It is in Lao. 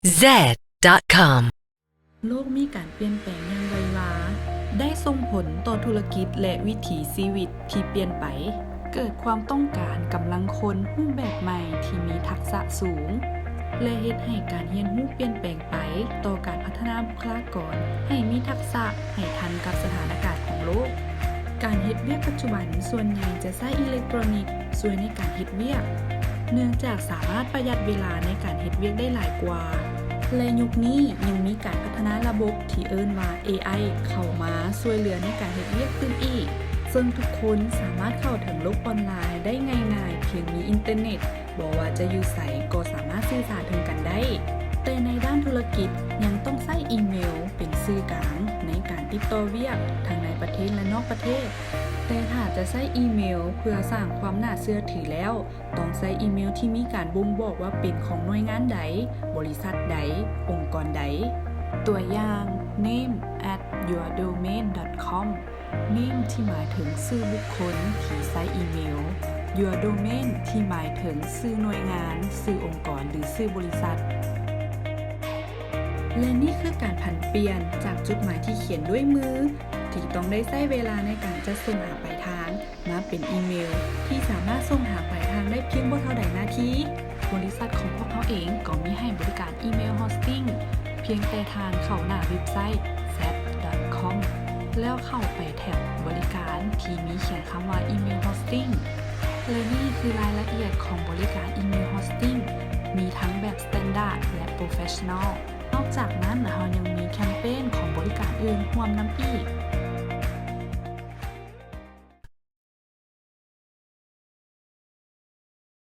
Z dot com ໂລກມີການປ່ຽນແປງຢ່າງໄວວາ, ໄດ້ສົ່ງຜົນຕໍ່ທຸລະກິດ ແລະ ວິຖີຊີວິດທີ່ປ່ຽນໄປ. ເກີດຄວາມຕ້ອງການກຳລັງຄົນຮູບແບບໃໝ່ທີ່ມີທັກສະສູງ ແລະ ເຮັດໃຫ້ການຮຽນຮູ້ປ່ຽນແປງໄປຕໍ່ການພັດທະນາບຸກຄະລາກອນໃຫ້ມີທັກສະໃຫ້ທັນກັບສະຖານະການຂອງໂລກ. ການເຮັດວຽກປັດຈຸບັນສ່ວນໃຫຍ່ຈະໃຊ້ອີເລັກໂຕຣນິກຊ່ວຍໃນການເຮັດວຽກ, ເນື່ອງຈາກສາມາດປະຢັດເວລາໃນການເຮັດວຽກໄດ້ຫຼາຍກວ່າ ແລະ ຍຸກນີ້ຍັງມີການພັດທະນາລະບົບທີ່ເອີ້ນວ່າ ເອໄອ ເຂົ້າມາຊ່ວຍເຫຼືອໃນການເຮັດວຽກຕື່ມອີກ, ເຊິ່ງທຸກຄົນສາມາດເຂົ້າເຖິງໂລກອອນລາຍໄດ້ງ່າຍໆ ພຽງມີອິນເຕີເນັດ, ບໍ່ວ່າຈະຢູ່ໃສກໍສາມາດສື່ສານເຖິງກັນໄດ້. ແຕ່ໃນດ້ານທຸລະກິດຍັງຕ້ອງໃຊ້ອີເມວເປັນສື່ກາງໃນການຕິດຕໍ່ວຽກ ທັງໃນປະເທດ ແລະ ນອກປະເທດ. ແຕ່ຖ້າຈະໃຊ້ອີເມວເພື່ອສ້າງຄວາມໜ້າເຊື່ອຖືແລ້ວ, ຕ້ອງໃຊ້ອີເມວທີ່ມີການບົ່ງບອກວ່າເປັນຂອງໜ່ວຍງານໃດ, ບໍລິສັດໃດ, ອົງກອນໃດ. ຕົວຢ່າງ, name at your domain dot com, name ທີ່ໝາຍເຖິງຊື່ບຸກຄົນທີ່ໃຊ້ອີເມວ, your domain ທີ່ໝາຍເຖິງຊື່ໜ່ວຍງານ, ຊື່ອົງກອນ ຫຼື ຊື່ບໍລິສັດ. ແລະ ນີ້ຄືການຜັນປ່ຽນຈາກຈົດໝາຍທີ່ຂຽນດ້ວຍມື ທີ່ຕ້ອງໄດ້ໃຊ້ເວລາໃນການຈັດສົ່ງຫາປາຍທາງ ມາເປັນອີເມວທີ່ສາມາດສົ່ງຫາປາຍທາງໄດ້ພຽງບໍ່ເທົ່າໃດນາທີ. ບໍລິສັດຂອງພວກເຮົາເອງກໍມີໃຫ້ບໍລິການອີເມວໂຮສຕິ້ງ ພຽງແຕ່ທ່ານເຂົ້າໜ້າເວັບໄຊ Z dot com ແລ້ວເຂົ້າໄປແທັບບໍລິການທີ່ມີຂຽນຄຳວ່າ Email Hosting ແລະ ນີ້ຄືລາຍລະອຽດຂອງບໍລິການອີເມວໂຮສຕິ້ງ ມີທັງແບບ Standard ແລະ Professional. ນອກຈາກນັ້ນ, ເຮົາຍັງມີແຄມເປນຂອງບໍລິການອື່ນຮ່ວມນຳອີກ,